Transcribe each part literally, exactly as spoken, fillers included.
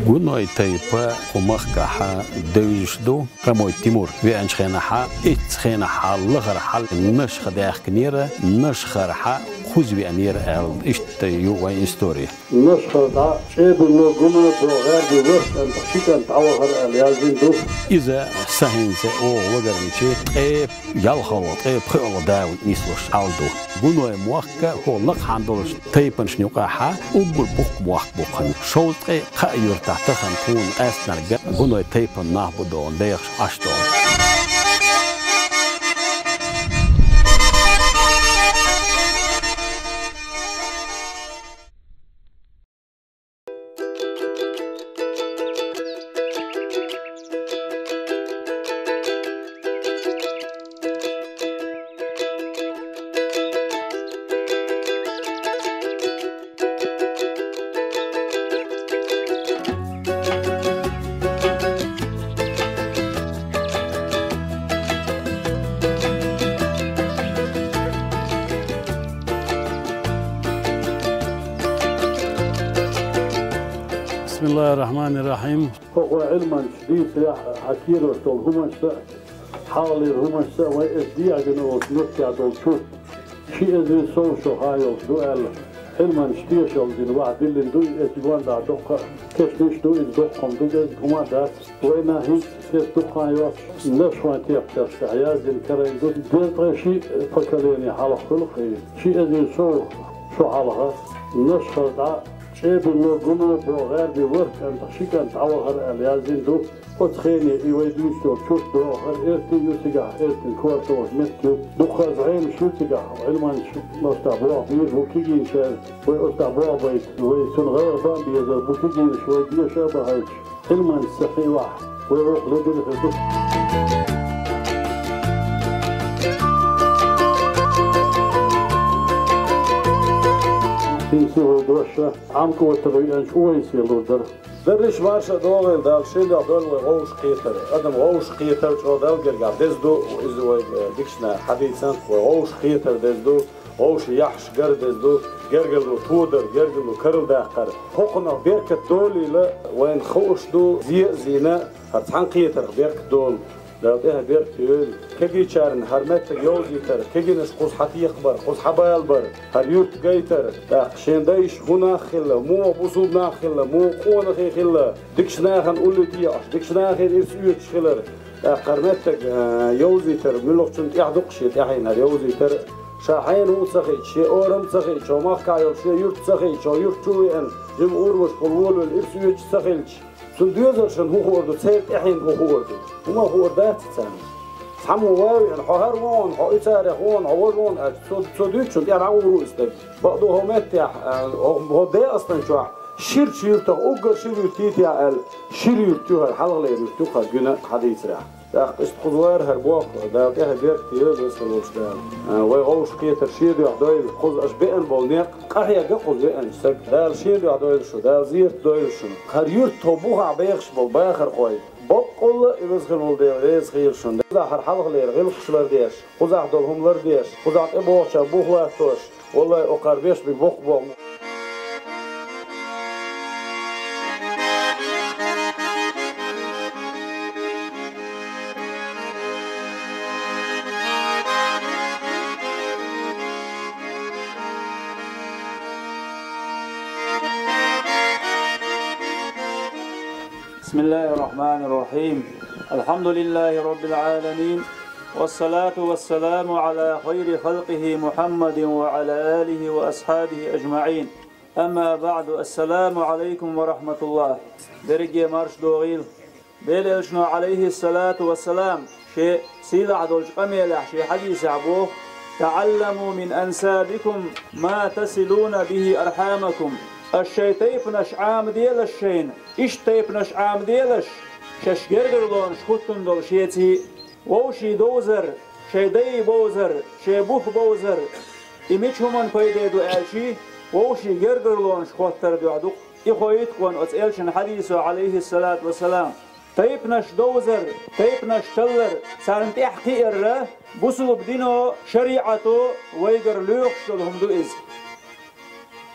Гуной тайпа кху махкахьа девзаш ду. Къамой Тимур веанчу хенахьа, итт хенахьа лахара хьал Нашха даьхкинера, Нашхархьа кхуза веанера аьлла, иштта ю вайн истори. Нашхара дӀа чӀебилло гуно бо гӀерди вахтанта шиканта дӀавахара аьлла яздина ду. Иза са хӀинца оха вагарничи ткъе ялхалла, ткъе пхиъалла да нислуш хьал ду. Гуной мохк хӀо лакхахьа долчу тайпанашна юкъахьа уггар бухк мохк бу хӀинца. Шовзткъе кхаа юьртахь тахана тхуна къаьстинарг гуной тайпана нах бу догӀун, дехаш Ӏаш догӀун. بسم الله الرحمن الرحيم. ХӀокху Ӏилманча дийцарехь хьан кийрош долу хӀуманаш а, хьалхалера хӀуманаш а вай эцу дегӀана волчу меттехь долчу ши эзар сов шо хан йолуш ду аьлла, Ӏилманча тешалла дина ваха диллина ду, и эцу гондахь доккха а кешнаш а ду, иза доккха хӀума ду, деза хӀума а дац. Вайна хӀинца кест дукха хан йоццуш Нашхойн тептарш тӀехь яздина карийна ду, дезткъе ши поколение хьалха хуьлу-кх и, ши эзар сов шо хьалха, Нашхара дӀа чӀебилло гуно бо гӀерди ворхӀ кӀантах ши кӀант дӀавахара аьлла яздина ду. Оцу хене и вай дуьйцуш йолу чурт догӀу хӀара эрти ю цигахь, эртин кортош меттиг ю. Дуккха а зӀенаш ю цигахь, Ӏилманча оцу тӀехь болх бийр бу кегийчара, вай оцу тӀехь болх байта, вай цунна гӀайгӀа бан безар бу кегийнаш, вай деша а бахьуьйтуш, Ӏилманча ца хилахь, вай воккха ледира хир ду. ХӀинца вай дош а Ӏамкъотар веанчу Увайсе лур дара. Дарриш марша а догӀийла, Дала шен дуьхьа дойла вай гӀовшахкхетар. Адам гӀовшахкхетар чӀогӀа Далла гергахь деза ду, иза вайга дикачу наха хьадийцант, вай гӀовшахкхетар деза ду, гӀовшах яхьаш гар деза ду, гергарло тодар, гергарло карладаккхар. ХӀокхунах беркат долийла, вайна хууш ду, зе а зийна, хӀара цхьаьнакхетарх беркат долу. Дала тӀаьхье беркате йойла. Кегийчарна хӀара меттиг йовзийтар, кегийнаш кхуза хьатекхабар, кхуза хьабалабар, хӀара юрт гайтар, тӀаккха шен дайша хӀун нах хилла, муха бусулба нах хилла, муха къонахий хилла, дикачу нахана уллуьйтехьаш, дикачу нахе ирс оьцуш хилар, тӀаккха хӀара меттиг, а, йовзийтар, муьлххачунна тӀехь дукха шен тӀаьхьенара йовзийтар, ша хьенан ву ца хиъча, шен орам ца хиъча, хӀо махкахь йолу шен юрт ца хиъча, хӀо юрт чу веана, жима урамашкахула волавелла ирс оьцуш ца хилча, цунна доьзалшна хӀун хуур ду, церан тӀаьхьенна хӀун хуур ду? ХӀума хуур дац царна. Цхьаммо ван а веана, хьо хӀара ву хьуна, хьо и царех ву хьуна, хьо важа ву хьуна аьлча, цо, цо дуьйцучунна тӀаьхьа дӀагӀур ву и стаг. Бакъду хӀокху меттехь, а, хӀо-, хӀокху Дагестан чохь ширачу юьртах уггар шира юрт йитехь аьлла, шира юрт ю хӀара, хьалхалера юрт ю хӀара, гина хьадийцарехь. ТӀаккха иштта кхуза вара хӀара боху, Дала тӀаьхье беркате йойла, веза хилла волчу Дала. А, вай гӀовшахкхетар шен дуьхьа дойла, кхуза аша беана болу некъ, къахьегна кхуза веанчу стаг. Дала шен дуьхьа дойла шу, Дала зерат дойла шуна. ХӀара юьртахь бухахь бехаш болу бахархой, баккъалла а и веза хилла волу Дела реза хуьлда шуна. Кхузахь хӀара хьалхалера гӀиллакхаш лардеш, кхузахь долу хӀума лардеш, кхузахь тӀебогӀучарна бух латтош, валлай, окхара беш берг боккха боху. بسم الله الرحمن الرحيم. الحمد لله رب العالمين. والصلاة والسلام على خير خلقه محمد وعلى آله وأصحابه أجمعين. أما بعد. السلام عليكم ورحمة الله. Берриге марша догӀийла. Делан Элчано, Ӏалайхиссалату вассалам, шен сийлахь долчу къамелехь, шен хьадисехь боху: تعلموا من أنسابكم ما تصلون به أرحامكم. Аша шайн тайпанаш Ӏамаделаш шайна, иштта тайпанаш Ӏамаделаш, шаьш гергарлонаш хӀуттун долу шеца. Вовшийн довзар, шайн дайн бовзар, шайн бух бовзар, и мича хӀуманна пайде ду аьлчи, вовшийн гергарлонаш хӀоттар дуьхьа ду-кх. И хоуьйту-кх вайна оцу Элчан хьадисо, Ӏалайхиссалату вассалам. Тайпанаш довзар, тайпанаш таллар, царна тӀаьхьа кхиарра, бусулба дино, шариӀато вайгара лоьхуш долу хӀума ду иза.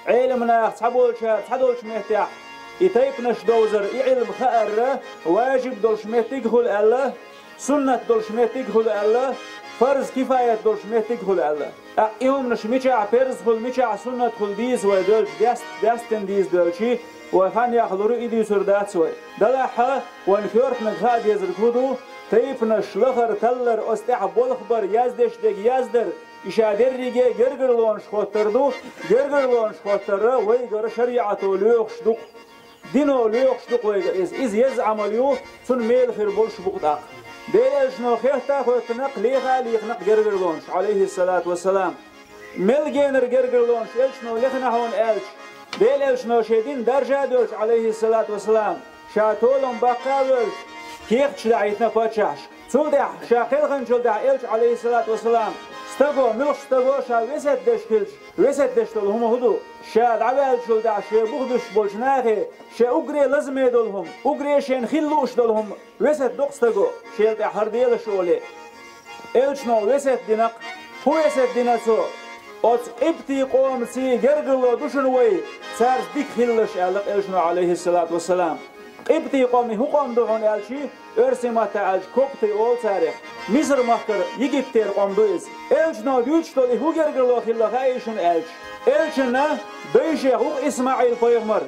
Ӏеламнаха цхьаболчара цхьадолчу меттехь И тайпанаш довзар, и Ӏилма хаарра важиб долуш меттиг а хуьлу аьлла, суннат долуш меттиг а хуьлу аьлла, фарз кифаят долуш меттиг а хуьлу аьлла. ТӀаккха и хӀуманаш мичахь парз хуьлу, мичахь суннат хуьлу дийца вай доьлча, даст-, дастина дийца доьлча, вай хан яхалур ю, и дуьйцур дац вай. Делахь а, вайн коьртаниг хаа дезарг хӀун ду, тайпанаш лахара, таллара, оцу тӀехь болх бар, яздеш дерг яздар, и ша дерриге гергарлонаш хоттар ду, гергарлонаш хоттар вайгара шариӀато лоьхуш ду-кх. Дино лоьхуш ду-кх вайга иза. Иза еза Ӏамал ю, цунна мела хир болуш бу-кх тӀаккха. Делан Элчано хетта а хоьттина-кх, леха а лийхина-кх гергарлонаш, Ӏалайхиссалату вассалам. Мел генара гергарлонаш Элчано лехна хьуна аьлча, Делан Элчано шен дин даржа а доьлча, Ӏалайхиссалату вассалам, ша толам баккха а воьлча, кехаташ даьхьийтина паччахьашка. Цул тӀаьхьа, ша кхелхинчул тӀаьхьа Элча, Ӏалайхиссалату вассалам, стаго, муьлххачу стаго ша весет деш хилча, весет деш долу хӀума хӀун ду? Ша дӀаваьллачул тӀаьхьа шен бух дуьсуш болчу нахе, шен уггаре лазаме долу хӀума, уггаре шена хила лууш долу хӀума весет до-кх стаго, шел тӀаьхьа хӀара делаш олий. Элчано весет дина-кх. ХӀун весет дина цо? Оцу къибтий къомаций гергарло ду шуна вай, цаьрца дика хилалаш, аьлла-кх Элчано, Ӏалайхиссалату вассалам. Къибтий къомий хӀун къом ду хьуна аьлча, оьрсийн маттахь аьлча, копты олу царех. Мисар-махкара, Египтера къом ду иза. Элчано дуьйцуш долу и хӀун гергарло хилла хаьий шуна аьлча, Элчанна дайшех ву-кх ИсмаӀил-пайхамар,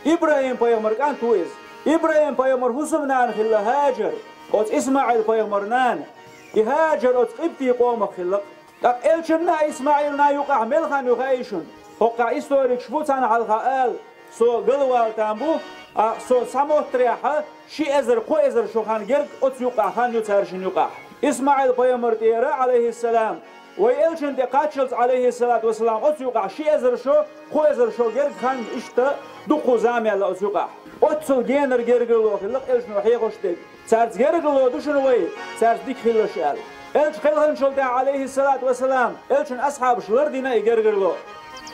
ИбрахӀим-пайхамар кӀант ву иза. ИбрахӀим-пайхамар хӀусамнана хилла ХӀажар, оцу ИсмаӀил-пайхамар нана. И ХӀажар оцу къибтий къомах хилла-кх. ТӀаккха Элчанна а, ИсмаӀилна а юкъахь мел хан ю хаьий шуна? ХӀокхахь историкаш бу, царна хьалха ала, со галвала там бу, а, со схьамоттарехь, ши эзар, кхо эзар шо хан герга оцу юкъахь хан ю цаьршинна юкъахь. ИсмаӀил-пайхамар тӀера, Ӏалайхиссалам, вай Элчанна тӀе кхаччалц, Ӏалайхиссалату вассалам, оцу юкъахь ши эзар шо, кхо эзар шо герга хан иштта дуккха зама яьлла оцу юкъахь. Оццул генара гергарло хилла-кх Элчано хьехош дерг. Цаьрца гергарло ду шуна вай, цаьрца дика хилалаш аьлла. Элча кхелхинчул тӀаьхьа, Ӏалайхиссалату вассалам, Элчан асхьабаш лардина и гергарло.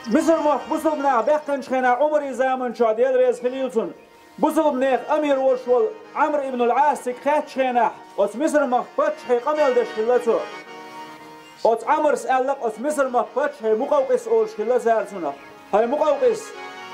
Мисар-махка бусалба нах баьккхинчу хенахь, Ӏумаран заман чохь, Дела реза хилийла цунна, бусалба нехан амир волуш волу Ӏамр ибн ал-Ӏас цига кхаьччу хенахь, оцу Мисар-махка паччахье къамел деш хилла цо. Оцу Ӏамрас аьлла-кх оцу Мисар-махка паччахье, Мукъавкъис олуш хилла цара цунах: «ХӀай Мукъавкъис,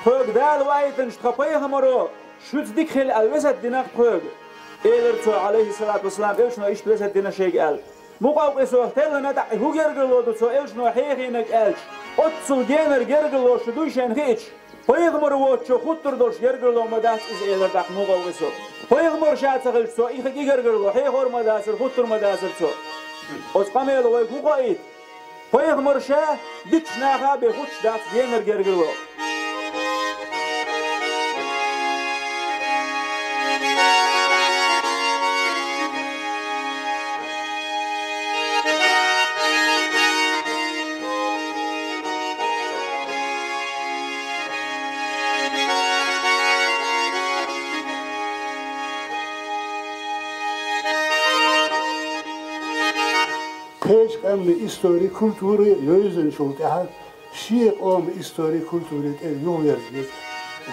тхоьга Дала ваийтинчу тхан пайхамаро шуьца дика хила аьлла весет дина-кх тхоьга», — элира цо, Ӏалайхиссалату вассалам, Элчано иштта весет дина шайга аьлла. Мукъавкъисо теллина, тӀаккха и хӀун гергарло ду цо Элчано хьехийнарг аьлча, оццул генара гергарло шу дуй шайна хиъча, пайхамар воцучо хуттур долуш гергарло ма дац иза, элира тӀаккха Мукъавкъисо. Пайхамар ша ца хилча, цо и хи-, и гергарло хьехор ма дацара, хуттур ма дацара цо. Оцу къамело вайга хӀун хоуьйту? Пайхамар ша дикачу наха бен хуттуш дац генара гергарло. Кхечу къаьмнийн истори, культура йовзанчул тӀаьхьа шен къоман истори, культура тӀе юхаверза веза.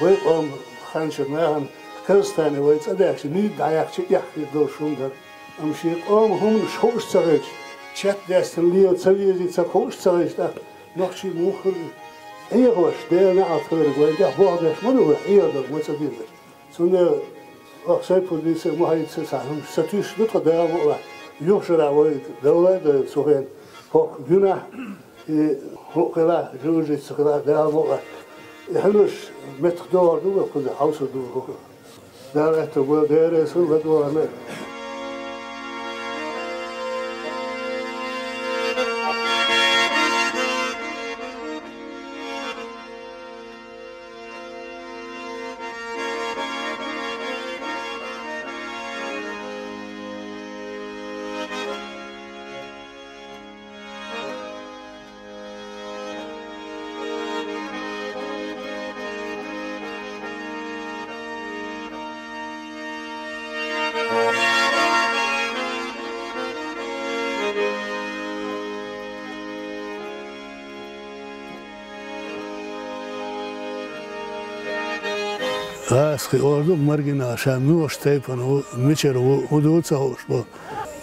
Вай къоман ханчара нахана Казахстане вай цӀа даьхча, нийса дӀаяьккхича, эхь хир долуш хӀума дара. Амма шен къоман хӀуманаш хууш ца хилча, чет дестина лела ца везий, ца хууш ца хилча, тӀаккха нохчий муха хир ду? Ӏехош, Делан неӀалт хиларг, вайн тӀехь болх беш ма ду вай, Ӏехадо ма цӀа дезара. Цундела оха Сайпуддица, Мухьайдица цхьа хӀумаш ца туьйсуш ду тхо, Дала мукъалахь, юха шарахь вай далла а дойла цу хенахь, хӀокху дуьнахь, и хӀуъа хилахь, жожагӀатца хилахь, Дала мукъалахь. И хӀуманаш меттах догӀур ду вай, кхуза хьовсур ду вай хӀокху. Дала аьтту бойла, Дела реза хуьлда ладогӀарна. Аса кхин ор ду маргина, ша муьлхачу тайпана ву, мичара ву, хӀун ду ца хууш бу.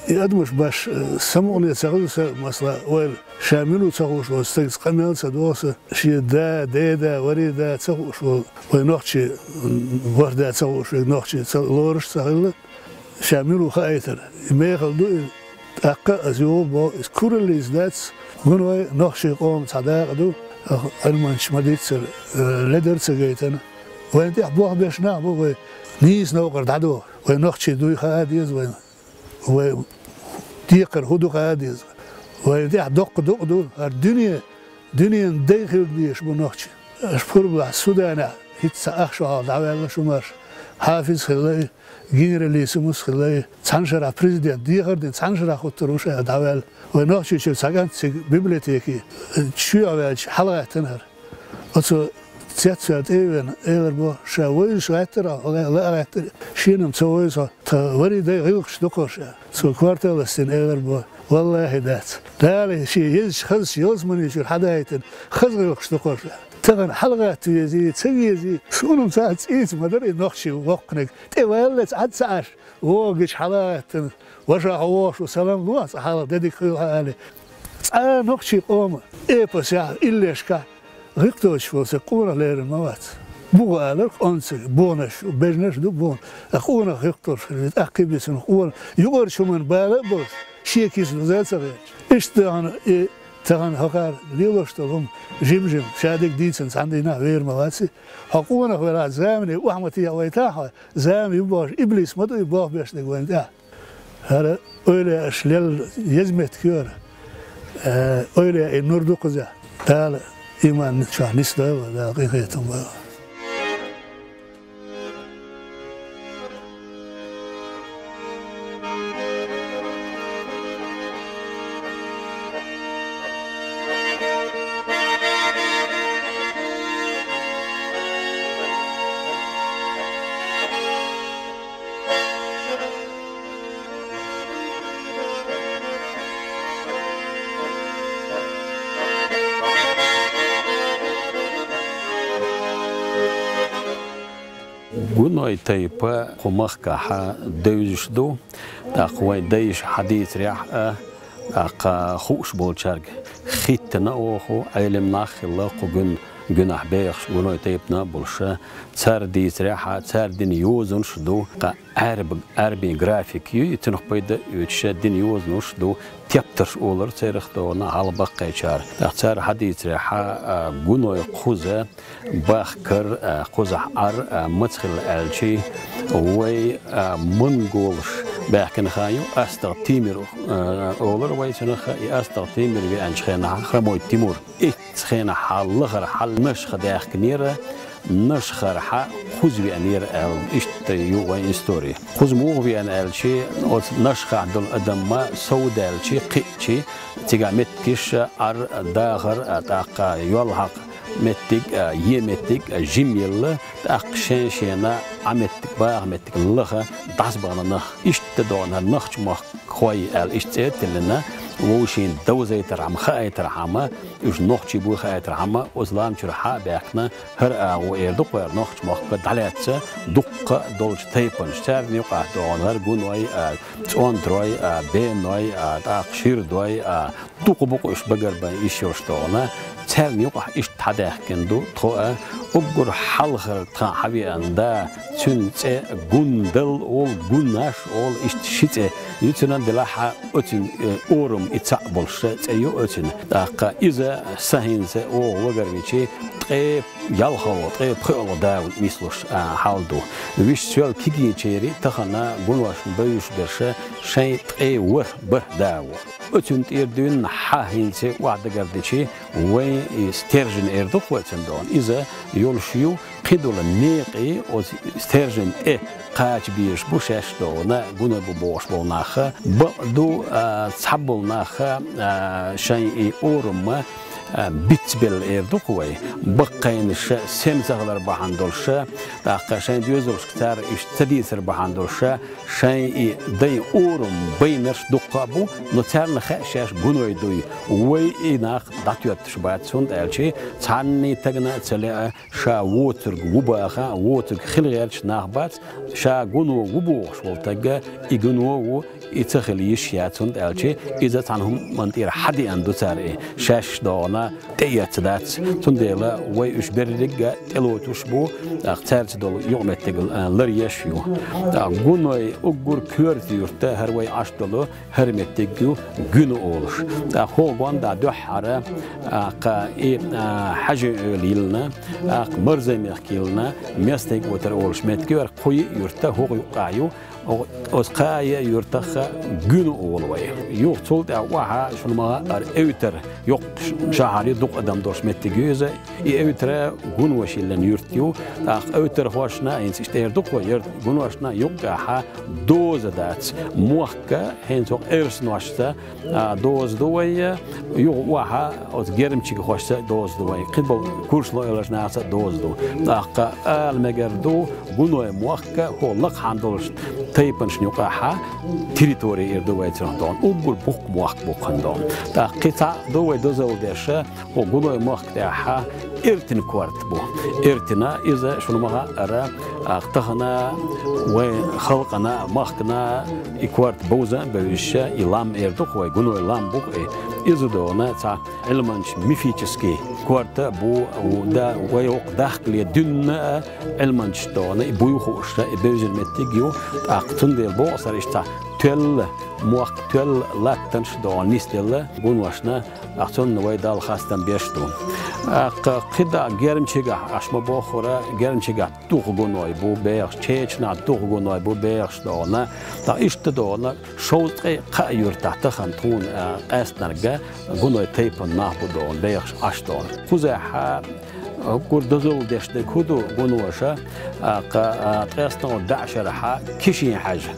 И адамаш баш, э, самукъане ца хилла са, масала, ойла, ша мила ву ца хууш волу стагца къамел а ца доху са, шен да, деда, вари да ца хууш волу, вай нохчий, м, ворхӀ да ца хууш верг нохчий ца лоруш ца хилла, ша мила ву хаийтар. И мехала ду и, тӀаккха а аса юха а боху, иза кураллица дац, гуной нохчий къоман цхьа дакъа ду, Ӏилманчаш ма-дийццара, э, ледар а ца гайтина. Вайна тӀехь болх беш нах бу вай, нийса новкъара дӀадоху. Вай нохчий дуй хаа деза вайна. Вай декхар хӀун ду хаа деза. Вайна тӀехь доккха дукъ ду, хӀара дуьне, дуьненан дай хила дезаш бу нохчий. Аша пурбалахь Суданехь хӀинца цхьа ах шо хьалха дӀаваьлла шу марша. Хьафиз хилла и, генералиссимус хилла и, цхьана шарахь президент дехар а дина, цхьана шарахь хӀуттур ву ша дӀаваьлла. Вай Нохчийчуьра цхьа кӀант цига библиотеке, чоьхьа ваьлча, хьалагӀаьттина хӀара. Оцо цецваьлла тӀе а веана, элар бо, ша вевзаш гӀаьттара, хьо ла а гӀаьттара, шена-м ца вевза хьо, тхан вари дай гӀиллакхаш ду-кх хӀара ша. Цо корта а ластийна элар бо, валлахӀи, дац. Дала шен езачу хазачу ялсамани чуьра хьадаийтина хаза гӀиллакхаш ду-кх хӀара ша. Тахана хьалагӀатта везий, ца везий, суна-м цхьа а цӀийца ма дара и нохчий воккханиг. ТӀе валлалц Ӏад ца Ӏаш, вогӀу гича хьалагӀаьттина, ваша хьо вогӀуш ву, салам ло, цкъа хьалха де дика хуьлу хьан аьлла. Цхьа а нохчий къоман эпосехь, иллешкахь гӀиллакх доцуш волу стаг къонах лерина ма вац. Буха алар къонций, боханаш, бежнаш ду бохана. Ткъа къонах гӀиллакх долуш хир ву, тӀаккха бисина къонах. Юкъарчу хӀуманна бала а болуш, шен киса лоза а ца хилча. Иштта тахана и, тахана хӀокхара лелош долу хӀума жим-жим, ша дерг дийцина цхьана дийнахь вер ма вац и. Хьо къонах велахь, замане охьа ма техьа вайтахь хьо, зама ю бохуш, иблис ма ду и болх беш дерг вайна тӀехь. ХӀара эвлаяаш лелла еза меттиг ю хӀара. Э, эвлаяийн нур ду кхузахь. Дала иман чохь нисдойла, Дала къинхетам бойла. Гуной тайпа кху махкахь девзаш ду, тӀаккха вайн дайша хьадийцарехь а, тӀаккха хууш болчаьрга хӀиттина а воху, Ӏелам нах а хилла кху гуьн-, гуьнахь бехаш гуной тайпана а болуш, цара дийцарехь а, цара дина йозанаш а ду, ткъа Ӏаьрб-, Ӏаьрбийн график ю, и цунах пайда а оьцуш дина йозанаш а ду, тептарш олура церах догӀна хьалха баккхийчара. ТӀаккха цара хьадийцарехь а, гуной кхуза, бахкар, а, кхузахь Ӏар, а, маца хилла аьлчи, вай, а, монголаш баьхкина хан ю, АстагӀ Тиймир, а, олура вай цунах, и АстагӀ Тиймир веанчу хенахь Хромой Тимур. Иццу хенахь лахара хьал Нашха даьхкинера, Нашхара хьа кхуза веанера аьлла, иштта ю вайн истори. Кхуза муха веана аьлчи, оцу Нашхахь долу адам ма сов даьлчи, кхиъчи, цигахь меттигаш Ӏар, дахар, а, тӀаккха йол хьакха меттиг, а, е меттиг, а, жима елла, тӀаккха шен-шена Ӏа меттиг, баха меттиг лаха дӀасабахана нах. Иштта догӀна нахча мохк хой аьлла иштта цӀе а тиллина, вовшийн довзайтархьама, хаийтархьама, уьш нохчий буй хаийтархьама, оцу лам чуьра хьа а баьхкина, хӀара агӀо эр ду кхойра нохча мохка дӀалаьцна дуккха а долчу тайпанаш. Царна юкъахь догӀна хӀара гуной а, цӀонтарой а, беной а, тӀаккха ширдой а, дукха бу-кх уьш багарбан йиш йолуш догӀна. Царна юкъахь иштта хьадаьхкина ду тхо а, уггар хьалхара тхан хьавеана да, цуьнан цӀе Гундал олу, Гунаш олу, иштта ши цӀе ю цуьнан, делахь а оцуьнан, э, орам и цхьаъ болуш цӀе ю оцуьнан. ТӀаккха иза сан хӀинца оха вагарвичи ткъе ялхалгӀа, ткъе пхоьалгӀа да ву нислуш, а, хьал ду. Виш соьл кигийчерий тахана гуношна бевзаш берш шайн ткъе ворхӀ бархӀ да ву. Оцуьнан тӀера дуьйна хьан хӀинца охьадагардичи, вайн и стержень эр ду-кх вай цуьнан догӀна. Иза йолуш ю, кхидолу некъий оцу стержень тӀе кхача безаш бу шаьш догӀна, гуной бу бохуш болу нах. Бакъ ду, а, цхьаболу нах, а, шайн и орамма, а, бицбелла эр ду-кх вай. Баккхайнаш сема ца хилар бахьана долуш, тӀаккха шайн доьзалшка цара уьш ца дийцар бахьана долуш, шайн и дайн орам байнарш дуккха а бу, но царна хаьа шаьш гуной дуй. Вай и нах дӀатоьттуш бац, хӀунда аьлча цхьанний тагна а ца лаьа, ша воцург ву баха, воцург хила гӀерташ нах бац, ша гуно ву бохуш волу таг, и гуно ву, И ца хила йиш яц, хӀунда аьлча иза цхьана хӀуманна тӀера хьадеана ду цара, и шаьш догӀана тӀеэца дац. Цундела вай уьш берригга тӀелоцуш бу, тӀаккха цаьрца долу юкъаметтиг, а, ларъеш ю. ТӀаккха Гуной уггар коьрта юрт хӀара вай Ӏаш долу хӀара меттиг ю Гуьна олуш. ТӀаккха хӀокху гонаха дуьххьара, тӀаккха и, а, Хьажин-Эвла йиллина, тӀаккха Марзан-Мехка йиллина, Местан-Котар олуш меттиг ю, хӀара кхо йиъ юрт хӀокху юккъехь ю. О-, оцу кхаа юьртах Гуьна олу вай. Юха цул тӀаьхьа охьа шуна ма-хаъара Эвтар, йоккха шахьар ю, дукха адам долуш меттиг ю иза. И Эвтар Гуноша йиллина юрт ю. ТӀаккха эвтархошна, хӀинца иштта эр ду-кх вай, ер-, гуношна юккъехь доза дац. Мохк хӀинца хӀокху эрсаношца а, доза ду вай, юха охьа оцу гермчигахошца доза ду вай. Кхин болу курчалойн эвларчу нахаца доза ду. ТӀаккха ала мегар ду, Гуной мохк хӀокху лакхахь долчу тайпанашна юккъехь территори эр ду вай цунах догӀана. Уггар бухку мохк бу кхана догӀана. ТӀаккха кхин цхьаъ ду вай дозалла деш, хӀокху Гуной мохк тӀехь Эртин корта бу. Эртина иза шуна ма-хаъара, а, тахана вайн халкъана, махкана и корта бовза а бевзаш, и лам эр ду-кх вай, Гуной лам бу-кх и. Иза догӀана цхьа Ӏилманчийн мифический корта бу, у, да, вай хӀокху дахкале дуьйна а Ӏилманчаша догӀана и буй хууш, и бевзина меттиг ю, тӀаккха цундела боху аса иштта цхьа тоьлла мохк, тоьлла латтанаш догӀана нисделла гуношна, тӀаккха цунна вай Далла хастам беш ду. ТӀаккха кхидӀа гермчигахь, аш ма боххура, гермчигахь дукха гуной бу бехаш, чечанахь дукха гуной бу бехаш догӀана. ТӀаккха иштта догӀана, шовзткъе кхаа юьртахь тахана тхуна, а, къаьстинарг гуной тайпана нах бу догӀана, бехаш Ӏаш догӀана. Кхузахь, а, гур дозалла деш дерг хӀун ду гуноша, а, кха, а, ткъеснагӀ даьӀ шарахь Кишин-Хьаьжа.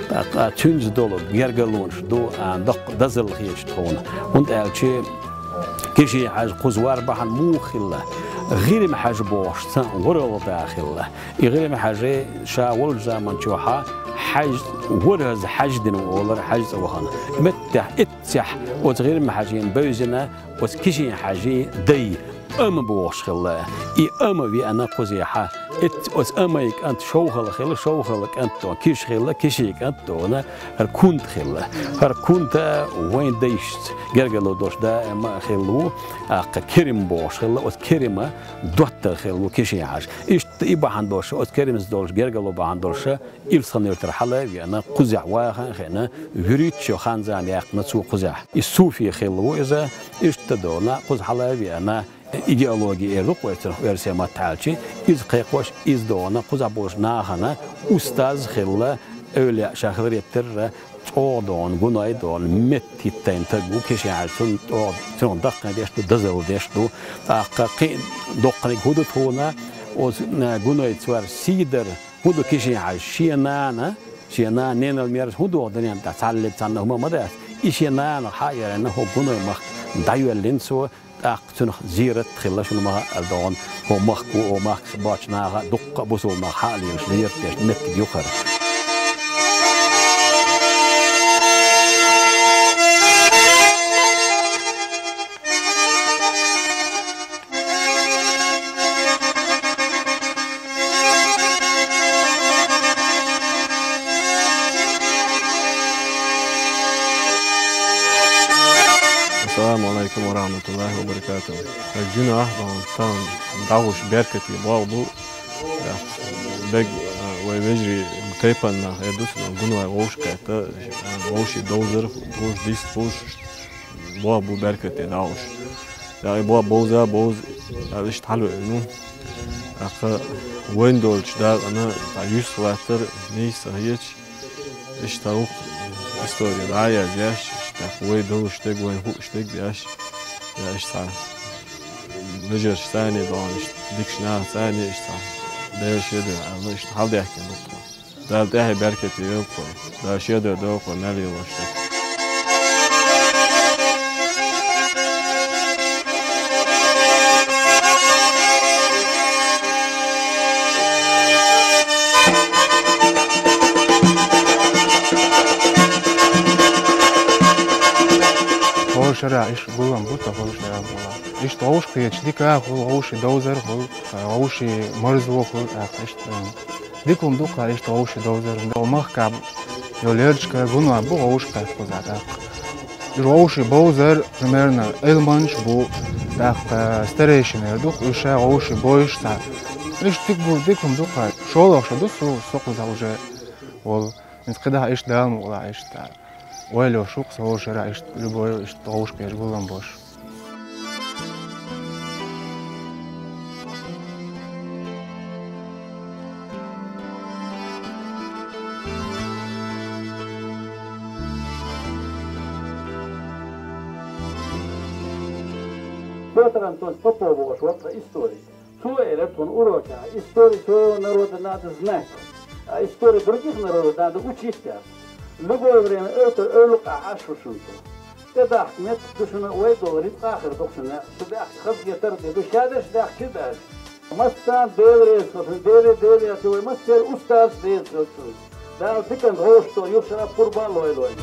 ТӀаккха цуьнца долу гергарлонаш ду, а, доккха дозалла хеташ тхуна. ХӀунда аьлча Кишин-Хьаьжа кхуза вар бахьана муха хилла? ГӀирма-Хьаьжа бохуш цхьа ворхӀалгӀа да хилла. И ГӀирма-Хьаьжа ша волчу заманчохь Хьаьжа, ворхӀазза Хьаьжа дина ву олура Хьаьжа цӀа вахана. Меттехь эццехь оцу ГӀирма-Хьаьжина бевзина оцу Кишин-Хьаьжин дай Ама бохуш хилла. И Ама веана кхузахь. Эц-, оцу Амай кӀант ШовхӀалла хилла, ШовхӀалла кӀант догӀана Киша хилла, Кишин кӀант догӀана хӀара Кунта хилла. ХӀара Кунта вайн дайшца гергарло долуш даима а хилла ву, тӀаккха Керим бохуш хилла, оцу Керима доттагӀа хилла ву Кишин-Хьаьжа. Иштта и бахьана долуш, оцу Керимца долуш гергарло бахьана долуш, Илсхан-Юьртара хьала а веана, кхузахь ваха а хиъна, вуьрхӀитта шо хан-зама яьккхина цо кхузахь. И суфи хилла ву иза, иштта догӀана, кхуза хьала а веана, идеологи эр ду-кх вай цунах оьрсийн маттахь аьлча, иза кхайкхош, иза догӀана, кхузахь болчу нахана устаз хилла, эвлаяъ ша хиларе терра, чӀогӀа догӀана, гуной догӀана, меттахӀиттийна стаг ву Кишин-Хьаьжа, цунна чӀогӀа, цунах даккхийдеш ду, дозалла деш ду. ТӀаккха кхин а доккханиг хӀун ду тхуна, оцу, а, гунойца вар сий дар, хӀун ду Кишин-Хьаьжа, шен нана, шен нана ненал мерза хӀун догӀу дуьнен тӀехь, цхьаллиг цхьанна хӀума ма дац. И шен нанах хьа а яьлла, хӀокху гуной махка дӀайоьллина цо, тӀаккха цунах зерат хилла шуна ма-хаъара догӀана, хӀокху махка ву, хӀокху махкахь боцчу наха дуккха а бусулба нах хьа а лелаш зерат деш меттиг ю хӀара. Ассаламу алайкум ва рахматуллахи ва баракатуху. Гуна ахь бан тан дагӀуш беркате боху бу. Бег, а, вай вежарий тайпанна хӀе дуц, гуна вай вовшахкхетта, а, вовший довзар, вовш дист, вовш боху бу беркате дагӀуш. Я и бо бовза, бовза, я иштта хьалве, ну, аха, вайн долчу дакъана, а, юьс латтар, нийса хьеча, иштта вукх история дӀа а язъеш, иштта вай долуш дерг, вайн хууш дерг деш, я иштта вежарш царна догӀана, иштта дикаш наха царна иштта, Дела шеде, а, ну, иштта хьалдаьхкина ду тхо. Дала тӀаьхье беркате йойла тхо. Дала шедар дойла тхо мел йолуш дерг. ХӀора шарахь иштта гулам бу тхан, хӀора шарахь гулам. Иштта вовшахкхеташ дика а хуьлу, вовшийн довзар а хуьлу, вовшийн марзо а хуьлу, тӀаккха иштта, м, дика хӀума ду-кх иштта вовшийн довзар. Махкахь Йо лерчка гуна бу гӀовш кхайкхуза тӀаккха. Уж гӀовши бовзар, примерно, Ӏилманча бу, тӀаккха старейшинера ду, уж ша гӀовши бойш цхьа. Иштта дика бу, дика хӀума ду кхай. ШолгӀа шу ду со, со кхуза уже волу. Иза кхидӀа иштта Дала мукъалахь иштта. Ойла йо шух, со волу шера иштта, любой иштта гӀовш кхеш гулам бош. Пётр Антонович Попов волуш вара тхан историк. Цо элира тхуна урокехь: историю своего народа надо знать, а историю других народов надо учить, аьлла. Любое время эвтар эвлукъахь Ӏаш ву шуна цо. ТӀедахка меттиг ду шуна, вай долу рицкъа а хир ду шуна, шу баьхка хаза гетар а де ду, ша дерш даьхкича а даьлча. Массарна Дела реза хуьлда, Деле, Деле яц вай массеран устазаш реза хуьлда шуна. Дала диканца гӀовшто юха шарахь пурба а лойла вайна.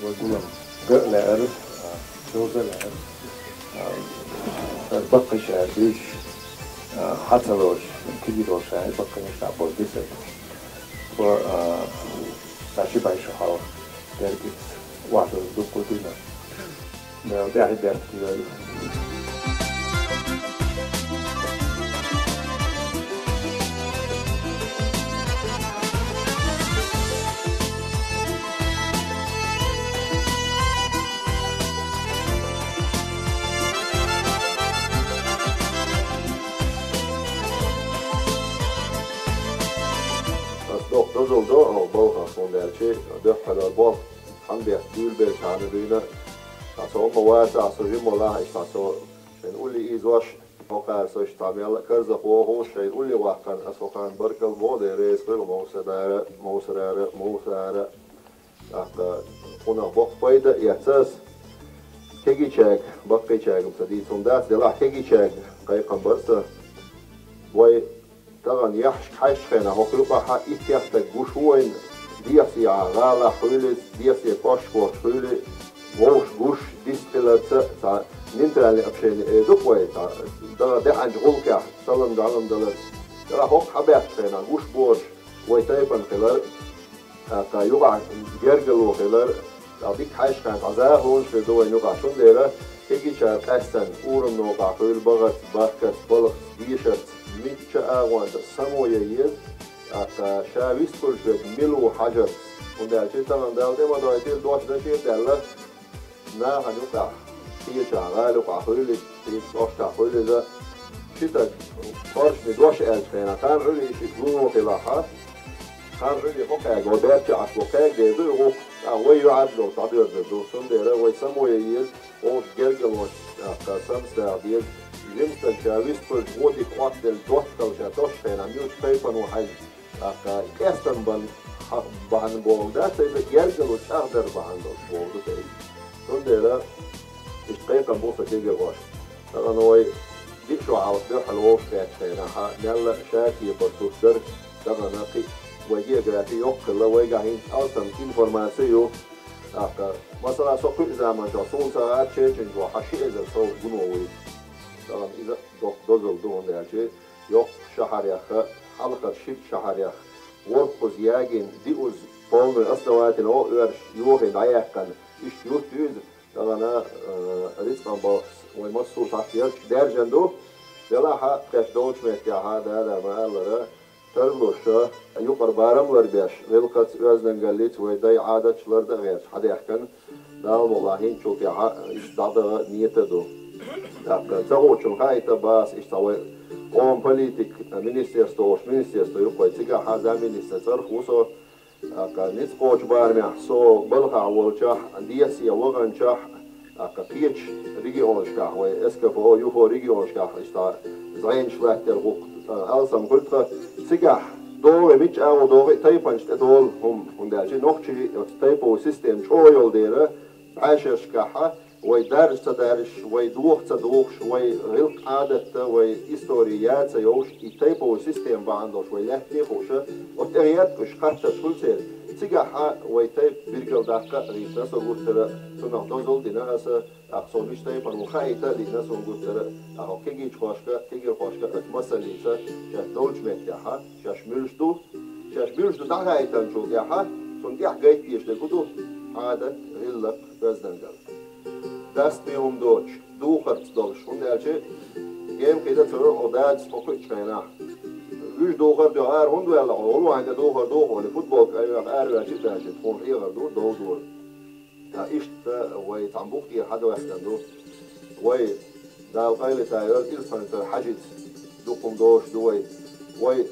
Вай гулам ган а лаьара, а, довза а лаьара. А, баккхийчара дуьйцуш, а, хьан ца лоруш, кегий долуш, а, баккхийнаш дӀа а бовза дисар. Цо, а, сан ши бӀе шу хьалха беркат охьадовза дуккха а дуьйна. Дала тӀаьхье беркате йойла. Ас доккха дозалла до хьо балхах, хӀунда аьлча дуьххьара болх цхьана бехк буьйлабелчхьана дуьйна. Аса хӀумма вацахь, со жима валахь, иштта со шайн улле ийзош, хӀокхара со иштта мел а карзах вохуш, шайн улле ваккхарна аса хӀокхарна баркалла боху, Дела реза хуьлда Мовсадара, Мовсарара, Мовсара. ТӀаккха кхунах боккха пайда а эцна ас кегийчаьрга, баккхийчаьрга-м ца дийца хӀума дац, делахь кегийчаьрга кхайкхам бар сан. Вай тахана яххьашка хьаьжча хенахь хӀокху юкъахь итт-итт стаг гуш ву вайна, дехьа-сехьа гӀалахь хуьлий, дехьа-сехьа кӀоштахь хуьлий, вовшах гуш, дистхиларца а, цхьа нейтральное общение эр ду-кх вай, цхьа дагӀа даьӀахкачу гӀуллакхехь салам-далам даларца. Делахь хӀокху хьабаьхкачу хенахь гуш борш вай тайпана хилар, тӀаккха юкъахь гергарло хилар, тӀаккха дика хьаьжча хенахь цхьа захалонаш хир ду вайна юкъахь, цундела кегийчара къаьстина урамна юкъахь хуьлу бахарца, бахкарца, балхаца, дешарца, мичча агӀонца а само ян еза, тӀаккха ша вистхуьлуш верг мила ву хьажарца, хӀунда аьлча тахана Дала тӀе ма дойтийла, дош дашийла даьлла, нахана юкъахь, кхечахь, гӀала юкъахь хуьлий, кхечу кӀоштахь хуьлий иза, ши стаг кхоршаме дош аьллачу хенахь, кхарна Ӏуьллий шиъ гуо хилахь, кхарна Ӏуьллий хӀокхаьрга, вай баьрчехь Ӏаш бо кхаьрга дер ду, и гӀуллакх, а, вай юьхьӀаьржо дӀадоьрзур ду, цундела вай само ян еза, вовшах гергарлонаш, тӀаккха самсадаха деза, жима стаг ша вистхуьлуш вон дика Ӏоттаделла доттагӀалла ша тосучу хенахь, муьлхачу тайпана ву хьаьжна, тӀаккха къаьстина бан-, хьа-, бахьана бохург дац иза, гергарло чӀагӀдар бахьана долуш бохург ду иза. Цундела иштта кхайкхам бу сан кегийрхошка. Тахана вай диъ шо хьалха дуьххьал вовшах кхаьчча хенахь, мелла а шатепара сурт дара, тахана кхин а вай географи йоккха хилла, вайгахь хӀинца алсам информаци ю. ТӀаккха, масала, со кхуьу заманчохь суна ца хаьара, Чечен чохь хьан ши эзар сов гуно вуй. Тахана иза доккха дозалла ду, хӀунда аьлча йоккхачу шахьарех, хьалхара шиъ шахьарех, ворхӀазза ягийна, диъазза полный основательно оьрсаша йохийна дӀаяьккхина, иштта юрт ю иза, тахана, э, рицкъан балхаца вай массо а схьа а даьржина ду, делахь а, кхечу долчу меттехь а, да-да, ма-аллара, тарлуш, юкъара барам ларбеш, гӀиллакхаца, оьздангаллица, вай дайн Ӏадаташ лардан а гӀерташ хьадаьхкина, Дала мукъалахь хӀинцачул тӀаьхьа иштта дӀадаханан нийят а ду. ТӀаккха ца хуучунна хаийта боху ас, иштта вай къоман политика министерство волуш, министерство ю-кх вай, цигахь замминистра цӀарах ву со. ТӀаккха ницкъ кхочу барамехь со балхахь волчохь, дехьа-сехьа ваханчохь, тӀаккха кхечу регионашкахь, вай СКФО, ЮФО регионашкахь иштта зӀенаш латтор гӀуллакх, а, алсам хуьлу тхан. Цигахь догӀий, мичча агӀо догӀий, тайпанаш тӀе долу хӀума, хӀунда аьлча нохчий оцу тайповой система чӀогӀа йолу дела, бӀешерашкахь вай даржа ца даржаш, вай доха ца дохуш, вай гӀиллакх-Ӏадатта, вай истори яа ца йовш, и тайповой система бахьана долуш вай лаьттане а хууш, оцу тӀе гӀерта уьш, хаттарш хуьлу церан. Цигахьа вай тайпа биргал даккха а дийцина со гуттара, цунах дозал дина аса, тӀаккха цо мича тайпан ву хаийта а дийцина со гуттара, тӀаккха кегийчхошка, кегийрхошка а масаллица, шаьш долчу меттехьа, шаьш муьлш ду, шаьш муьлш ду дӀахаийтанчул тӀаьхьа, цунна тӀехь гайта дезаш дерг хӀун ду, Ӏадат, гӀиллакх, оьздангалла. Дас бен хӀума доцуш, духарца долуш, хӀунда аьлча, кема кхида ца вара хьо дадас хьо кхуьучу хенахь. Уьш духар а дуьхьа ара хӀунда ваьлла хьо, гӀулванга духар ду хьо, или футболка айвеха ара ваьлча а даьлча, тхуна хьехар ду, дов дора. Ткъа иштта вай цхьана бухтера хьадоьхкина ду. Вай, Дала къайле тайойла, Илсхан-Юьртара Хьаьжица дукха хӀума доцуш ду вай. Вай,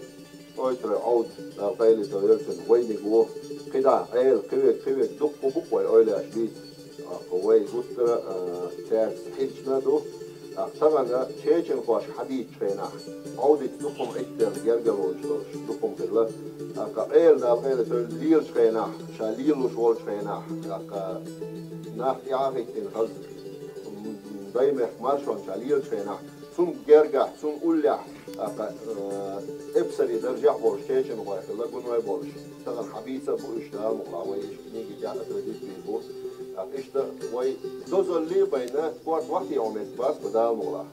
Ойтарой Ӏовда, Дала къайле тайойла цунна, вайниг ву. КхидӀа, Ӏела, кхин верг, кхин верг дуккха бу-кх вай эвлаяаш дийца. ТӀаккха вай гуттара а, цаьрца хьирчина а ду. ТӀаккха тахана чеченхошка хьадийцчу хенахь, Ӏовдица дукха хӀума Ӏиттарна гергарлонаш долуш, дукха хӀума хилла. ТӀаккха Ӏела, Дала къайле тайойла, лелачу хенахь, ша лелош волчу хенахь, тӀаккха нах тӀаьхьахӀиттина хаза, м, Даймехкан маршонна ша лелачу хенахь, цунна гергахь, цунна уллехь, тӀаккха, э, эпсарийн даржехь болуш чеченхой хилла, гуной болуш. Тахана хьабийца а бу уьш, Дала мукъалахь, вай иштта книги тӀехь а традици бийр бу. ТӀаккха иштта вай дозалле а байна, корта вахтехь меттиг бац-кх, Дала мукъалахь.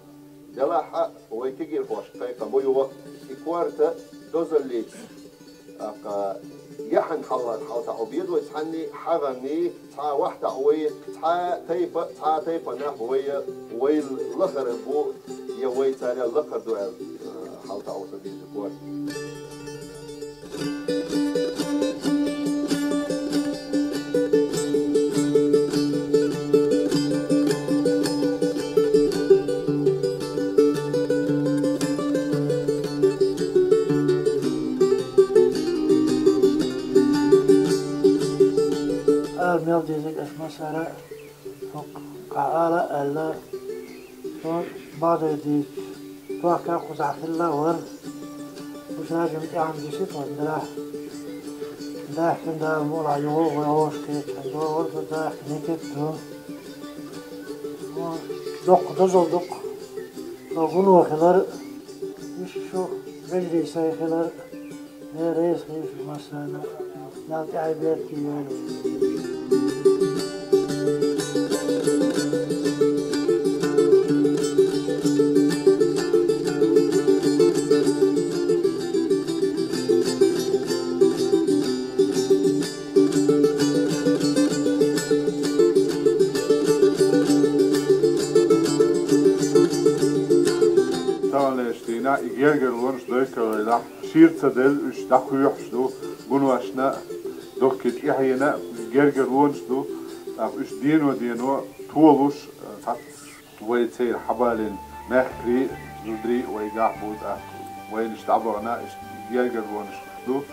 Делахь а вай кегийрхошка кхайкхам бу юха, и корта дозаллица, тӀаккха яхьанна хьал-, хьалха хьо бедой цхьанний, хьагӀанний, цхьа вахтахь вай, цхьа тайпа, цхьа тайпанах вай, вай лахара бу, я вай царел лакхара ду аьлла, хьалха хьо ца дийца корта. Ала мел дезарг аш массара а, хӀокху кхаъ ала а аьлла, со базар дийцча, тохка кхузахь хилла а вара. Уьш ражим тӀехь-м дисита ван дарахь. Дахкина Дала мукъалахь юха а вай гӀоша кхечан догӀур ду, дахкина некет ду. Доккха дозалла ду-кх со гуно хилар а, иштта шу вежарий сайн хилар а. Дела реза хуьлда шуна массарна, Дала тӀаьхье беркате йойла. Таханлерчу дийнахь и гергарлонаш дойккаллехь, шира ца делла уьш дӀакхоьхьуш ду, гуношна а доккхий тӀаьхьенна а гергарлонаш ду, тӀаккха уьш дено-дено толуш, цхьацца вай церан хьабалийна мехкарий а, зударий а вайгахь бу, тӀаккха вайнаш дӀабахана, иштта гергарлонаш ду.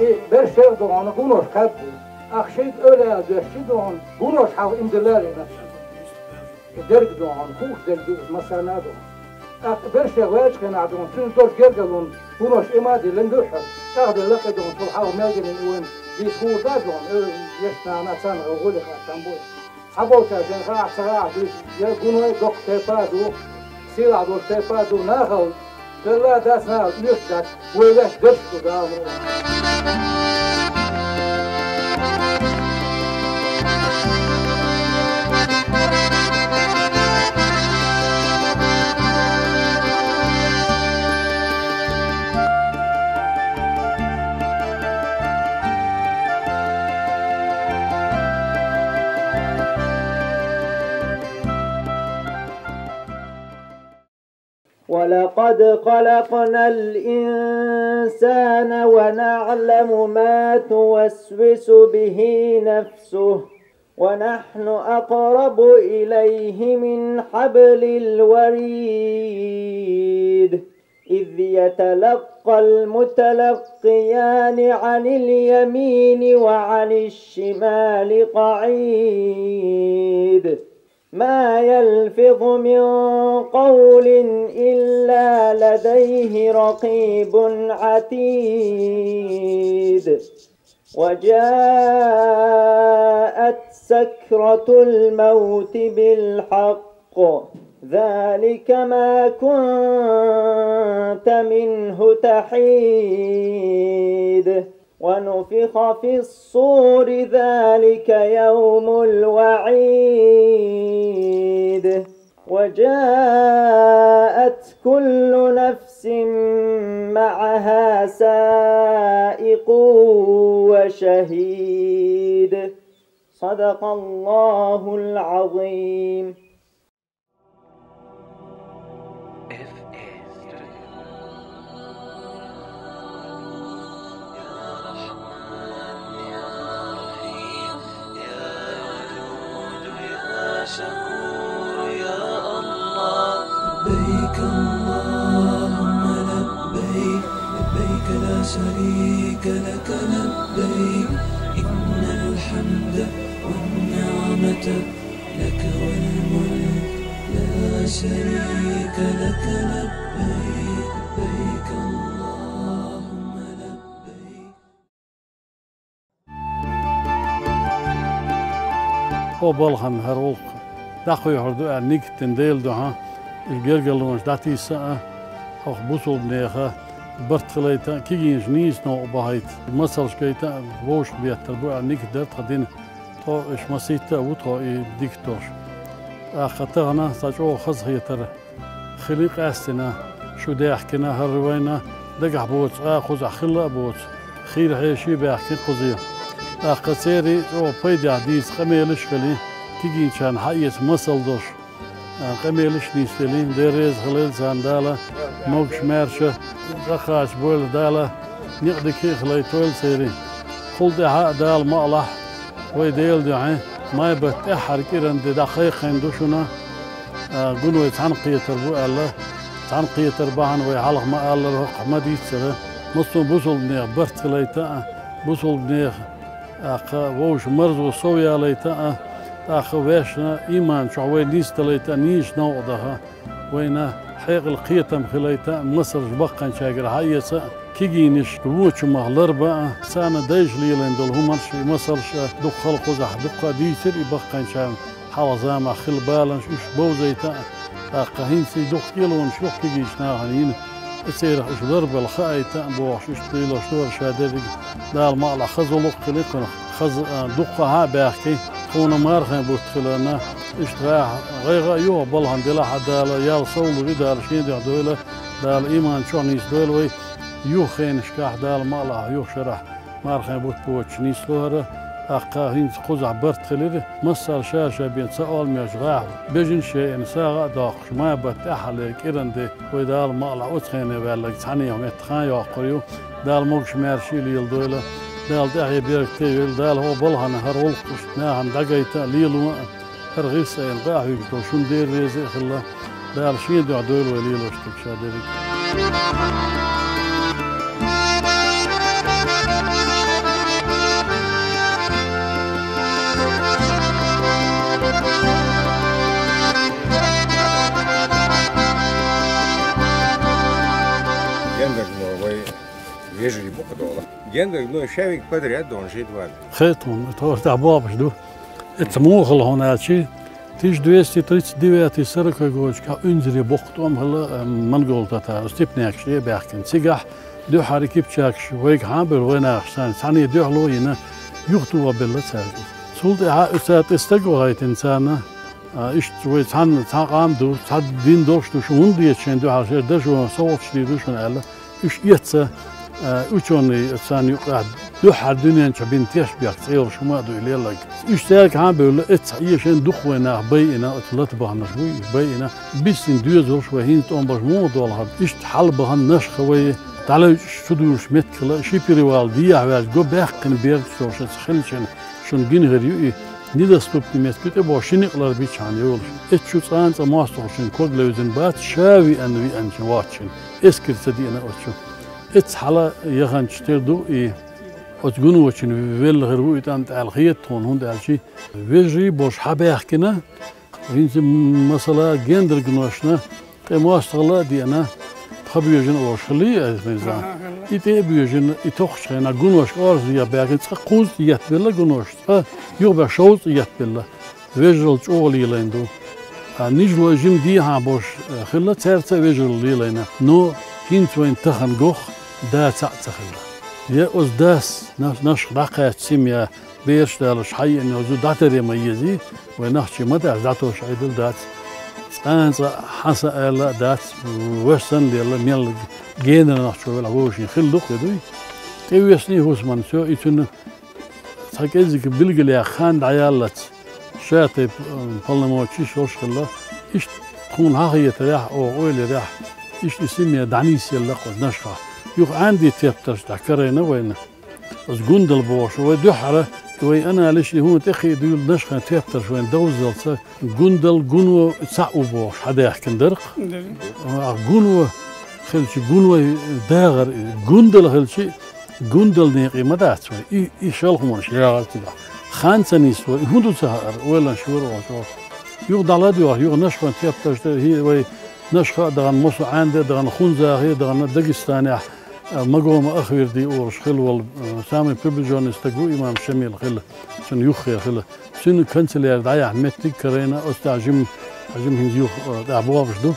И берш шер ду хьуна, гунош кхаьб бу. Ахь шайга ойла а доьшча ду хьуна, гунош хьалха имдилла а лиъна. И дерг ду хьуна, хууш дерг ду иза, массарна а ду хьуна. ТӀаккха берш шер ваьлча хенахь ду хьуна, цуьнан долчу гергарлонан гунош и ма а диллина ду хьуна. ЧӀагӀделла а кхин ду хьуна, цул хьалха мел дина и вайн дийца хуур дац ду хьуна, э, вешан нана, царна гӀуллакх а там бу. Цхьаболчарна шайна хаахь, ца хаахь дуьйцу, я гуной доккха тайпа а ду, сийлахь долчу тайпа а ду, нахал делла а дац, нахал оьшуш дац, вай ваьш дерш ду Дала мукъалахь. ولقد خلقنا الإنسان ونعلم ما توسوس به نفسه ونحن أقرب إليه من حبل الوريد إذ يتلقى المتلقيان عن اليمين وعن الشمال قعيد ما يلفظ من قول إلا لديه رقيب عتيد وجاءت سكرة الموت بالحق ذلك ما كنت منه تحيد. ونفخ في الصور، ذلك يوم الوعيد. وجاءت كل نفس معها سائق وشهيد. صدق الله العظيم. لبيك اللهم لبيك، لبيك لا شريك لك لبيك، إن الحمد والنعمة لك والملك، لا شريك لك لبيك، لبيك اللهم لبيك. Хьо балхана хӀара гӀуллакх дӀакхоьхьур ду аьнна нигат дина Делан дуьхьа, уж гергарлонаш дӀатийса а, хӀокху бусулбанеха барт хилайта а, кегийнаш нийса новкъа бахийта, масалш гайта а, вовшах беттар бу аьнна нигат дар тхан дина. Тхо уьш масийтта а ву тхо и дика долуш. ТӀаккха тахана сан чӀогӀа хазахетар хили къаьстина, шу даьхкина хӀара вайна дагахь боцу а, кхузахь хилла а боцу хийра хьеший баьхкина кхузе. ТӀаккха церий чӀогӀа пайдехь дийца къамелаш а хили, кегийчарна хьаэца масал долуш, а, къамелаш а нисделла, Дела реза хилла царна Дала, могуш-маьрша, цӀахача бойла Дала, некъ дика а хилийтойла церий. Кхул тӀаьхьа а Дала ма алахь, вай Делан дуьхьа, майбатта тӀаьххьара кӀиран де дӀакхайкхийна ду шуна, а, гуной цхьаьна кхетар бу аьлла, цхьаьна кхетар бахьана вай хьалха ма-аллара, хӀокху ма-дийццара, массо а бусулбанех барт хилийта а, бусулбанех, тӀаккха вовшийн марзо сов ялийта а, тӀаккха вешна, ийман чохь вай нисдалийта а, нийса новкъа даха, вайна хьекъал, кхетам хилийта а, масалш баккхийчаьргара хьаэца а, кегийнаш вочу мах ларба а, царна дайша лелийна долу хӀуманаш, и масалш а дукха хала кхузахь дуккха а дийцира и баккхийчарна. Хьалха заманахь хилла баланаш уьш бовзийта а, тӀаккха хӀинца и дукха кӀелонаш юха кегийчу нахана йина, и церах уьш ларбала хаийта а бохуш, уьш лелош дара ша дерриг а Дала ма алахь хаза гӀуллакх хили кхунах, хаза, а, дуккха а баьхки, тхуна мархин бутт хиларна, иштта гӀайгӀа а юха балхана делахь а Дала, ял сов лур ю Дала, шен дуьхьа дойла, Дала ийман чохь нисдойла вай, юха хенашкахь Дала ма алахь, юха шарахь. Мархин бутт боцуш нисло хӀара, тӀаккха хӀинца кхузахь барт хилира, массара ша-ша бен цхьа олмеш гӀахь бежина шайна сагӀа а доккхуш, майбатта тӀаьххьара кӀиран де, вай Дала ма алахь оцу хене ваьлларг цхьаьна меттах хан йоккхур ю, Дала могуш-маьрша а леладойла, Дала тӀаьхье беркате а йойла, Дала хӀокху балхана хӀара гӀуллакх иштта нахана дӀагайта а, лело а, хӀара гӀирс а йина дӀа а хьуьйсуш долу шуна Дела реза а хилла, Дала шен дуьхьа дойла вай лелош дерг ша дерриг а. Гендарг мо вай вежарий бу-кх дола. Гендарг мо шаьвиг подряд дон жид ван. Хетун, тхо тӀехь бохуш ду. Эцца муха хала хьуна аьлчи, тысяча двести тридцать девятый сороковой годашкахь Уьнзаре боккха тӀом хилла, э, монгол татар, степнякаш тӀе а баьхкина. Цигахь дуьххьара кипчакаш вайга хьан а бевлла, вайнахаш санна, цхьаьна дуьхьало а йина, юхатоха белла цаьрга. Цул тӀаьхьа уьца тӀе стаг вахийтина царна, а, иштта вай цхьаьна, цхьа къам ду, цхьа дин долуш ду шу, хӀунда деза шайн дуьхьал шеран дашо, совгӀаташ дийр ду шуна аьлла. Уьш эцца, а, учёный царна юкъахь дуьххьара дуьнен чу бина тешнабехк цӀе йолуш хӀума а ду и лелларг. Уьш цаьрга хьан а бевлла, эцца хьан а шайн дукха вай нах байина, оцу лата баханарш буй уьш байина. Биссина доьзалш вай хӀинца тӀом беш муха долу хӀара? Иштта хьалабахана Нашха вай, дӀалевчӀаш чу дуьйлуш меттиг хилла, ши перевал дехьа ваьлча, го баьккхина бердаш долуш эцца хилча, шуна гина хир ю и, недоступный меттиг ю тӀе бохуш, ши некъ лар бичхьана йолуш. Эцца шу цкъа а цкъа мостагӀчун ког левзина бац, ша веана веанчун воцчун. Эскар ца деана оцу чу. Эцца хьала яханчу тера ду и, оцу гуночун велла хир ву и тӀанта аьлла хета тхуна, хӀунда аьлча вежарий болуш хьабаьхкина, хӀинца, масала, гендаргношна тӀе мостагӀалла а деана, пха боьжина олуш хилла иза хӀинца. И тӀе а боьжина, и тохучу хенахь гуношка орца дехьа баьхкина, цкъа кхузза еттабелла гунош, цкъа юхабаьхкина шовзткъа еттабелла. Вежаралла чӀогӀа лелийна ду. А нижлой жим дехьа бош, э, хилла, цаьрца а вежарал лелайна, но хӀинца вайн тахан гох да цхьаъ ца хилла. Я оз дас наш-, нашха дӀакхаьчча семья, бераш далаш хьайина йозу, дӀатаре ма езий, вай нахчи ма дац, дӀатош Ӏедал дац. Цкъа-цкъа хьаса аьлла а дац, ваш санна лелла, мел генара нахчо велахь вовшийн хилла ду-кх, дуй. ТӀевоьссаний хӀусаман, всё, и цуьнан цхьа кӀеззига билгалъяха хан дӀаяллалц, ша тайпа, м, полномочеш йолуш хилла. Иштта тхуна хьахетарехь, оха ойла ярехь, иштта и семья дӀанисъелла-кх оцу нашха. Юха Ӏаьнди тептарш дӀакарайна вайна. Оцу Гундал бохуш, вай дуьххьара, вай аналиш и хӀума тӀекхиа дуьйла, нашхан тептарш вайна довзалца, Гундал, Гуно цхьаъ ву бохуш, хьадаьхкина дара-кх. Дара. А Гуно хилча, Гуной дагӀар, Гундал хилча, Гундал некъий ма дац вай. И, и шалхонаш яхар цигахь. Хан ца нисво, и хӀун ду ца хаьара, ойланаш йора оцу. Юха дӀаладоьгӀуш, юха нашхан тептарш ду, хӀи-, вай нашха а дахана, Мосо-Ӏаьнда а дахана, Хунзахе а дахана, Дагестанехь, а, Магома Ахвирди олуш хилла волу, а, самый приближённый стаг ву имам Шамил хилла, цуьнан юххе хилла. Цуьнан канцелярь дӀаяхьа меттиг карайна, оцу тӀехь жим, жим хӀинца юха, а, тӀехь бохуш ду.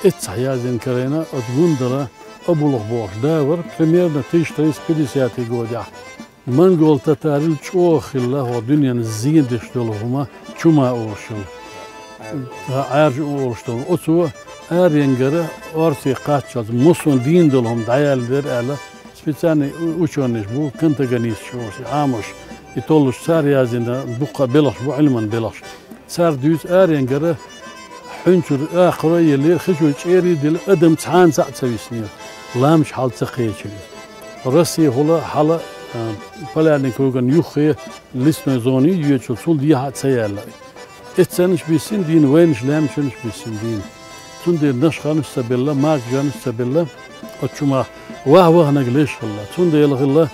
Эццахь яздина карайна, оцу Гундала Абулах бохуш да вара, примерно тысяча триста пятидесятый годехь. Монгол-татарил чӀогӀа хилла хӀокху дуьненан зен деш долу хӀума чума олуш йолу. Ӏаьржа олуш долу. Оцо аренгара орций кхаччалц массо а дийна долу хӀума дӀаяьлла дара аьлла, специальный у-, учёныйш бу, кантагонисташ олуш, Ӏамош, и толлуш цара яздина дуккха белхаш бу, Ӏилман белхаш. Цара дуьйцу аренгара хьуьнчуьра акхаро а еллера, хи чуьра чӀерий а дилла, адам цхьана цхьаъ ца виснера. Ламча хьал ца кхечира. Россехула хьала, а, Полярный круган юххе лесной зоне йоьдучул цул дехьа а ца яьлла. Эццанаш биссина дийна, вайнаш лаьмнашанаш биссина дийна. Цундела нашханаш ца белла, макажанаш ца белла, оцу чу ма ваха-ваханарг леш хилла. Цундела хилла,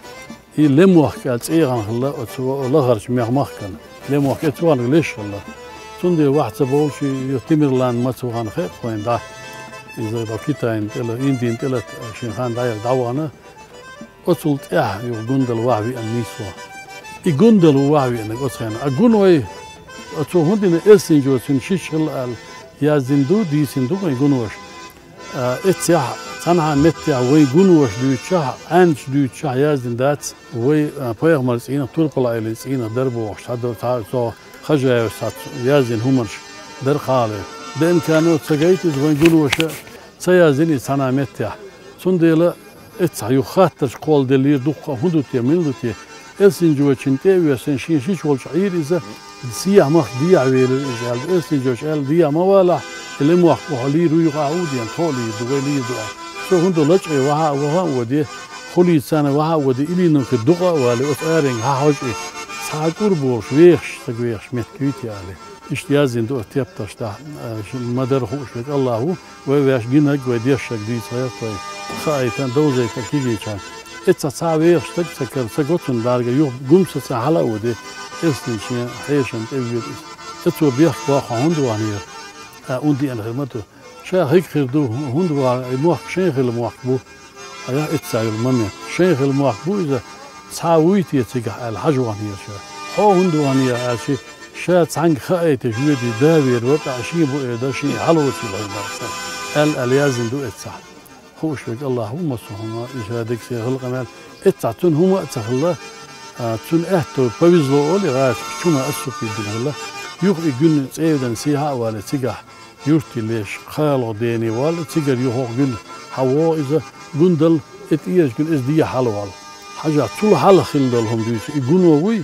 и Лемохк аьлла цӀе яхана хилла оцу лахарчу мех-, махкана. Лемохк эцу ваханарг леш хилла. Цундела ваха ца бовлуш, и Тимирлан маца вахана хеа вайна дӀа. Иза дӀа Китайна тӀела, Индина тӀела шен хан дӀаяра дӀавахана. Оцул тӀаьхьа юха Гундал ваха веана нийсо. И Гундал ву ваха веанарг оцу хенахь. А Гуной, оцо хӀун дина, Элсинджо цуьнан шича хилла аьлла, яздина ду, дийцина ду вайн Гуноша. А, эццехь, цхьанхьа меттехь вайн Гуноша дуьйцучохь, Ӏаьнча дуьйцучохь яздина дац вай, а, пайхамар цӀийнах, турпала Ӏелин цӀийнах дара бохуш, цхьа до-, цхьа цо Хожаевс цхьацца яздина хӀуманаш дара кхале. ДНК-но ца гайта иза, вайн Гуноша ца яздина иза цхьанхьа меттехь. Цундела эццахь юха хаттарш кхолладеллера дуккха а, хӀун ду те, мила ду те? Элсинджочун тӀе а воьссина, шен шича волчу Ӏийра иза, сехьа махка дехьа велира иза аьлла. Элсинджочо аьлла, дехьа ма валахь, и Лемохк бу хьо лийр ву, юха ахьа а дена, тхо а лийр ду, вай лийр ду ахьа. Цо хӀун до лачкъе ваха а, ваха а воде, хулийца царна ваха а воде, илийнан кхин дукъа а вале, оцу аренга хьан хьожа и, цхьа а кӀур болуш, вехаш, стаг вехаш меттиг вуй те алий. Иштта яздина ду оцу тептарш тӀехь, а, ш-, ма-дарра хууш верг АллахӀ ву, вай ваьш гинарг, вай дешшарг дийца гӀерта вай, хаайта, довзайта кегийчарна. Эццахь цхьа а вехаш стаг ца кара, ца го цунна бӀаьрга, юха гумсаца хьала а воде, Элсинджочун хьешана тӀе воьду иза. Эцо бехк боккху хьо хӀунда ваханера, а, хӀунда деана хир ма ду. Ша хӀига хир ду, хӀунда вахана, и мохк шайн хилла мохк бу. Ая, эццахь йолу момент. Шайн хилла мохк бу иза, цхьа вуй те цигахь аьлла, хьажа ваханера ша. Хьо хӀунда ваханера аьлча, ша цхьаьнга хаийташ воьдий, да вер вара, тӀаккха шен бу эр дара, шен хьалоцийла хӀара дац аьлла, аьлла яздина ду эццахь. Хууш верг АллахӀ ву, массо а хӀума, и ша дегасера хилла къамел. Эццахь цунна хӀума а ца хилла, а, цунна аьтто повезло олий гӀазкхаша, чума ас супидина хилла. Юха и гуьн цӀе а веана, сехьа а валий цигахь. Юртилеш, кхалгӀа дене валла, цигара юхахь гуьллу, хьан вогӀу иза, Гундал, и тӀерачу гуьллу, иза дехьа хьалавалла. Хьажахь, цул хьалха хилла долу хӀума дуьйцу, и Гуно вуй,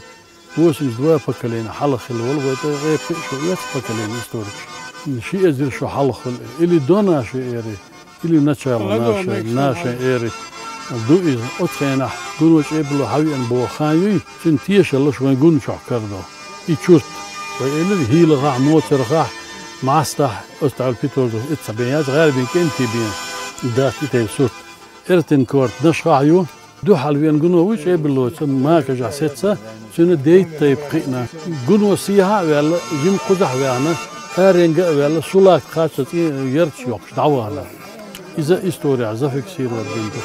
восемьдесят два поколение хьалха хилла волу, вай тӀе гӀепхи а шо оьцу поколение историкаш. Ши эзар шо хьалха хуьлу, или до нашей эры, или начало нашей, нашей эры ду иза. Оцу хенахь Гуно чӀебало хьан веана боху хан юй, цуьнан тешаллаш вайн Гуно чохь карадо. И чурт, вай элира, хӀийлахахь, моцархахь, маьстахь, оцу тӀехь питоргах, эцца бен яц, гӀарбин кӀентий бен дац и тайпа сурт. Эртин корта нашхахь ю, дуьхьал веана Гуно вуй чӀебаллоца, макажахь сеца, цуьнан дейтта тайпа кхиъна. Гуно сехьа а ваьлла, жима кхузахь а ваьхна, аренга а ваьлла, сулак кхаччалц цӀе ярташ йоккхуш дӀавахана. Иза историяхь зафиксировать бина ду.